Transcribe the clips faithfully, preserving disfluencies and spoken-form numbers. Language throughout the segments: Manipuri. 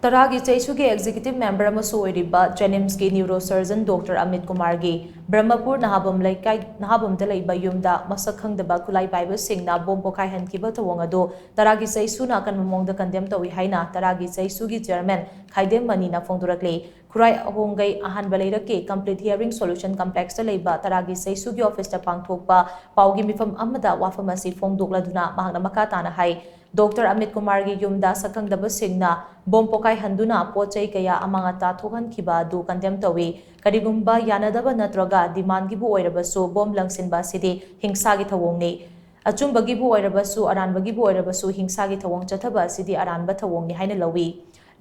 ꯇꯔꯥꯒꯤ ꯆꯩꯁꯨꯒꯤ executive member ꯑꯃꯁꯨ ꯑꯣꯏꯔꯤꯕ JNIMSꯀꯤ neurosurgeon Doctor ꯑꯃꯤꯠ ꯀꯨꯃꯥꯔꯒꯤ ꯕ꯭ꯔꯍꯃꯄꯨꯔ ꯅꯍꯥꯕꯝ ꯂꯩꯀꯥꯏ, ꯅꯍꯥꯕꯝꯗ ꯂꯩꯕ ꯌꯨꯝꯗ ꯃꯁꯛ ꯈꯪꯗꯕ ꯈꯨꯠꯂꯥꯏ ꯄꯥꯏꯕꯁꯤꯡꯅ ꯕꯣꯝ ꯄꯣꯈꯥꯏꯍꯟꯈꯤꯕ ꯊꯧꯑꯣꯡ ꯑꯗꯨ ꯇꯔꯥꯒꯤ ꯆꯩꯁꯨꯅ ꯑꯀꯟꯕ ꯃꯑꯣꯡꯗ condemn ꯇꯧꯏ ꯍꯥꯏꯅ ꯇꯔꯥꯒꯤ ꯆꯩꯁꯨꯒꯤ chairman ꯈꯥꯏꯗꯦꯝ ꯃꯅꯤꯅ ꯐꯣꯡꯗꯣꯔꯛꯂꯤ꯫ ꯈꯨꯔꯥꯏ ꯑꯍꯣꯡꯒꯩ ꯑꯍꯥꯟꯕ ꯂꯩꯔꯛꯀꯤ Complete Hearing Solution Complexꯇ ꯂꯩꯕ ꯇꯔꯥꯒꯤ ꯆꯩꯁꯨꯒꯤ officeꯇ ꯄꯥꯡꯊꯣꯛꯄ ꯄꯥꯎꯒꯤ ꯃꯤꯐꯝ ꯑꯃꯗ ꯋꯥꯐꯝ ꯑꯁꯤ ꯐꯣꯡꯗꯣꯛꯂꯗꯨꯅ ꯃꯍꯥꯛꯅ ꯃꯈꯥ ꯇꯥꯅ ꯍꯥꯏ, Doctor ꯑꯃꯤꯠ ꯀꯨꯃꯥꯔꯒꯤ ꯌꯨꯝꯗ ꯁꯛꯈꯪꯗꯕꯁꯤꯡꯅ ꯕꯣꯝ ꯄꯣꯈꯥꯏꯍꯟꯗꯨꯅ ꯄꯣꯠ ꯆꯩ ꯀꯌꯥ ꯑꯃꯥꯡ ꯑꯇꯥ ꯊꯣꯛꯍꯟꯈꯤꯕ ꯑꯗꯨ condemn ꯇꯧꯏ꯫ ꯀꯔꯤꯒꯨꯝꯕ ꯌꯥꯅꯗꯕ ꯅꯠꯇ꯭ꯔꯒ demandꯒꯤꯕꯨ ꯑꯣꯏꯔꯕꯁꯨ ꯕꯣꯝ ꯂꯪꯁꯤꯟꯕ ꯑꯁꯤꯗꯤ ꯍꯤꯡꯁꯥꯒꯤ ꯊꯧꯑꯣꯡꯅꯤ꯫ ꯑꯆꯨꯝꯕꯒꯤꯕꯨ ꯑꯣꯏꯔꯕꯁꯨ, ꯑꯔꯥꯟꯕꯒꯤꯕꯨ ꯑꯣꯏꯔꯕꯁꯨ ꯍꯤꯡꯁꯥꯒꯤ ꯊꯧꯑꯣꯡ ꯆꯠꯊꯕ ꯑꯁꯤꯗꯤ ꯑꯔꯥꯟꯕ ꯊꯧꯑꯣꯡꯅꯤ ꯍꯥꯏꯅ ꯂꯧꯏ꯫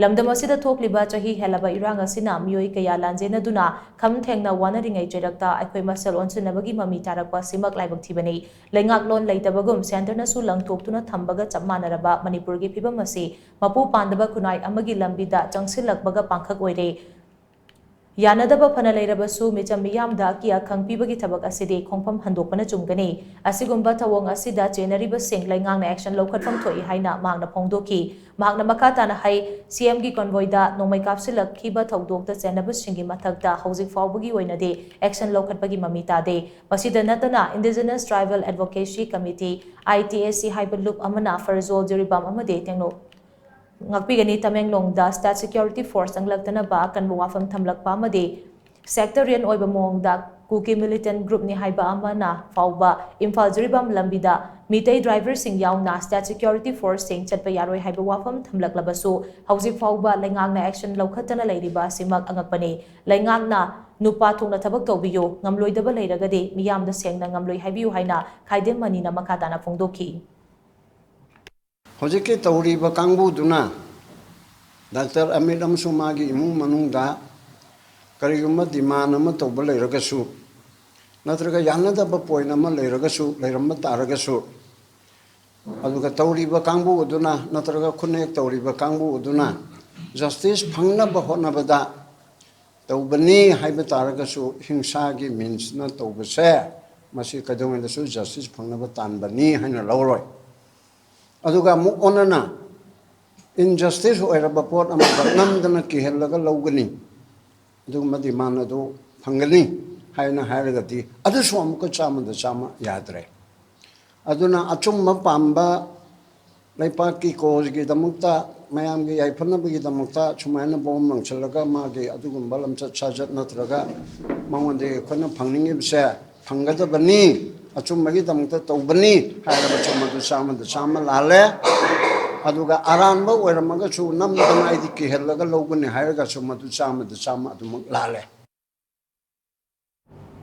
ꯂꯝꯗꯝ ꯑꯁꯤꯗ ꯊꯣꯛꯂꯤꯕ ꯆꯍꯤ ꯍꯦꯜꯂꯕ ꯏꯔꯥꯡ ꯑꯁꯤꯅ ꯃꯤꯑꯣꯏ ꯀꯌꯥ ꯂꯥꯟꯖꯦꯟꯅꯗꯨꯅ ꯈꯝ ꯊꯦꯡꯅ ꯋꯥꯅꯔꯤꯉꯩ ꯆꯩꯔꯛꯇ ꯑꯩꯈꯣꯏ ꯃꯁꯦꯜ ꯑꯣꯟꯁꯤꯟꯅꯕꯒꯤ ꯃꯃꯤ ꯇꯥꯔꯛꯄ ꯑꯁꯤꯃꯛ ꯂꯥꯏꯕꯛ ꯊꯤꯕꯅꯤ꯫ ꯂꯩꯉꯥꯛꯂꯣꯟ ꯂꯩꯇꯕꯒꯨꯝ centreꯅꯁꯨ ꯂꯪꯊꯣꯛꯇꯨꯅ ꯊꯝꯕꯒ ꯆꯞ ꯃꯥꯟꯅꯔꯕ ꯃꯅꯤꯄꯨꯔꯒꯤ ꯐꯤꯕꯝ ꯑꯁꯤ ꯃꯄꯨ ꯄꯥꯟꯗꯕ ꯈꯨꯟꯅꯥꯏ ꯑꯃꯒꯤ ꯂꯝꯕꯤꯗ ꯆꯪꯁꯤꯜꯂꯛꯄꯒ ꯄꯥꯡꯈꯛ ꯑꯣꯏꯔꯦ꯫ ꯌꯥꯅꯗꯕ ꯐꯅ ꯂꯩꯔꯕꯁꯨ ꯃꯤꯆꯝ ꯃꯤꯌꯥꯝꯗ ꯑꯀꯤ ꯑꯈꯪ ꯄꯤꯕꯒꯤ ꯊꯕꯛ ꯑꯁꯤꯗꯤ ꯈꯣꯡꯐꯝ ꯍꯟꯗꯣꯛꯄꯅ ꯆꯨꯝꯒꯅꯤ꯫ ꯑꯁꯤꯒꯨꯝꯕ ꯊꯧꯑꯣꯡ ꯑꯁꯤꯗ ꯆꯦꯟꯅꯔꯤꯕꯁꯤꯡ ꯂꯩꯉꯥꯛꯅ action ꯂꯧꯈꯠꯐꯝ ꯊꯣꯛꯏ ꯍꯥꯏꯅ ꯃꯍꯥꯛꯅ ꯐꯣꯡꯗꯣꯛꯈꯤ꯫ ꯃꯍꯥꯛꯅ ꯃꯈꯥ ꯇꯥꯅ ꯍꯥꯏ, CMꯒꯤ convoyꯗ ꯅꯣꯡꯃꯩ ꯀꯥꯞꯁꯤꯜꯂꯛꯈꯤꯕ ꯊꯧꯗꯣꯛꯇ ꯆꯦꯟꯅꯕꯁꯤꯡꯒꯤ ꯃꯊꯛꯇ ꯍꯧꯖꯤꯛ ꯐꯥꯎꯕꯒꯤ ꯑꯣꯏꯅꯗꯤ action ꯂꯧꯈꯠꯄꯒꯤ ꯃꯃꯤ ꯇꯥꯗꯦ꯫ ꯃꯁꯤꯗ ꯅꯠꯇꯅ Indigenous Tribal Advocacy Committee, ITAC ꯍꯥꯏꯕ ꯂꯨꯞ ꯑꯃꯅ ꯐꯔꯖꯣꯜ ꯖꯤꯔꯤꯕꯥꯝ ꯑꯃꯗꯤ ꯇꯦꯡꯅꯧ ꯉꯥꯛꯄꯤꯒꯅꯤ꯫ ꯇꯃꯦꯡꯂꯣꯡꯗ state security force ꯆꯪꯂꯛꯇꯅꯕ ꯑꯀꯟꯕ ꯋꯥꯐꯝ ꯊꯝꯂꯛꯄ ꯑꯃꯗꯤ sectarian ꯑꯣꯏꯕ ꯃꯑꯣꯡꯗ ꯀꯨꯀꯤ militant groupꯅꯤ ꯍꯥꯏꯕ ꯑꯃꯅ ꯐꯥꯎꯕ ꯏꯝꯐꯥꯜ ꯖꯤꯔꯤꯕꯥꯝ ꯂꯝꯕꯤꯗ ꯃꯤꯇꯩ driverꯁꯤꯡ ꯌꯥꯎꯅ state security forceꯁꯤꯡ ꯆꯠꯄ ꯌꯥꯔꯣꯏ ꯍꯥꯏꯕ ꯋꯥꯐꯝ ꯊꯝꯂꯛꯂꯕꯁꯨ ꯍꯧꯖꯤꯛ ꯐꯥꯎꯕ ꯂꯩꯉꯥꯛꯅ action ꯂꯧꯈꯠꯇꯅ ꯂꯩꯔꯤꯕ ꯑꯁꯤꯃꯛ ꯑꯉꯛꯄꯅꯤ꯫ ꯂꯩꯉꯥꯛꯅ ꯅꯨꯄꯥ ꯊꯣꯛꯅ ꯊꯕꯛ ꯇꯧꯕꯤꯌꯨ, ꯉꯝꯂꯣꯏꯗꯕ ꯂꯩꯔꯒꯗꯤ ꯃꯤꯌꯥꯝꯗ ꯁꯦꯡꯅ ꯉꯝꯂꯣꯏ ꯍꯥꯏꯕꯤꯌꯨ ꯍꯥꯏꯅ ꯈꯥꯏꯗꯦꯝ ꯃꯅꯤꯅ ꯃꯈꯥ ꯇꯥꯅ ꯐꯣꯡꯗꯣꯛꯈꯤ꯫ ꯍꯧꯖꯤꯛꯀꯤ ꯇꯧꯔꯤꯕ ꯀꯥꯡꯕꯨꯗꯨꯅ ꯗꯥꯛꯇꯔ ꯑꯃꯤꯠ ꯑꯃꯁꯨꯡ ꯃꯥꯒꯤ ꯏꯃꯨꯡ ꯃꯅꯨꯡꯗ ꯀꯔꯤꯒꯨꯝꯕ demand ꯑꯃ ꯇꯧꯕ ꯂꯩꯔꯒꯁꯨ, ꯅꯠꯇ꯭ꯔꯒ ꯌꯥꯅꯗꯕ point ꯑꯃ ꯂꯩꯔꯒꯁꯨ, ꯂꯩꯔꯝꯕ ꯇꯥꯔꯒꯁꯨ, ꯑꯗꯨꯒ ꯇꯧꯔꯤꯕ ꯀꯥꯡꯕꯨ ꯑꯗꯨꯅ ꯅꯠꯇ꯭ꯔꯒ ꯈꯨꯠꯅꯦꯛ ꯇꯧꯔꯤꯕ ꯀꯥꯡꯕꯨ ꯑꯗꯨꯅ justice ꯐꯪꯅꯕ ꯍꯣꯠꯅꯕꯗ ꯇꯧꯕꯅꯤ ꯍꯥꯏꯕ ꯇꯥꯔꯒꯁꯨ, ꯍꯤꯡꯁꯥꯒꯤ meansꯅ ꯇꯧꯕꯁꯦ, ꯃꯁꯤ ꯀꯩꯗꯧꯉꯩꯗꯁꯨ justice ꯐꯪꯅꯕ ꯇꯥꯟꯕꯅꯤ ꯍꯥꯏꯅ ꯂꯧꯔꯣꯏ꯫ ꯑꯗꯨꯒ ꯑꯃꯨꯛ ꯑꯣꯟꯅꯅ ꯏꯟꯖꯁꯇꯤꯁ ꯑꯣꯏꯔꯕ ꯄꯣꯠ ꯑꯃꯗ ꯅꯝꯗꯅ ꯀꯤꯍꯜꯂꯒ ꯂꯧꯒꯅꯤ, ꯑꯗꯨꯒꯨꯝꯕ ꯗꯤꯃꯥꯟ ꯑꯗꯨ ꯐꯪꯒꯅꯤ ꯍꯥꯏꯅ ꯍꯥꯏꯔꯒꯗꯤ, ꯑꯗꯨꯁꯨ ꯑꯃꯨꯛꯀ ꯆꯥꯝꯃꯗ ꯆꯥꯝꯃ ꯌꯥꯗ꯭ꯔꯦ꯫ ꯑꯗꯨꯅ ꯑꯆꯨꯝꯕ ꯄꯥꯝꯕ, ꯂꯩꯄꯥꯛꯀꯤ ꯀꯣꯖꯒꯤꯗꯃꯛꯇ, ꯃꯌꯥꯝꯒꯤ ꯌꯥꯏꯐꯅꯕꯒꯤꯗꯃꯛꯇ ꯁꯨꯃꯥꯏꯅ ꯕꯣꯝ ꯂꯪꯁꯤꯜꯂꯒ ꯃꯥꯒꯤ ꯑꯗꯨꯒꯨꯝꯕ ꯂꯝꯆꯠ ꯁꯥꯖꯠ ꯅꯠꯇ꯭ꯔꯒ ꯃꯉꯣꯟꯗꯒꯤ ꯑꯩꯈꯣꯏꯅ ꯐꯪꯅꯤꯡꯉꯤꯕꯁꯦ ꯐꯪꯒꯗꯕꯅꯤ, ꯑꯆꯨꯝꯕꯒꯤꯗꯃꯛꯇ ꯇꯧꯕꯅꯤ ꯍꯥꯏꯔꯕꯁꯨ ꯃꯗꯨ ꯆꯥꯝꯃꯗ ꯆꯥꯝꯃ ꯂꯥꯜꯂꯦ꯫ ꯑꯗꯨꯒ ꯑꯔꯥꯟꯕ ꯑꯣꯏꯔꯝꯃꯒꯁꯨ ꯅꯝꯗꯅ ꯑꯩꯗꯤ ꯀꯤꯍꯜꯂꯒ ꯂꯧꯒꯅꯤ ꯍꯥꯏꯔꯒꯁꯨ ꯃꯗꯨ ꯆꯥꯝꯃꯗ ꯆꯥꯝꯃ ꯑꯗꯨꯃꯛ ꯂꯥꯜꯂꯦ꯫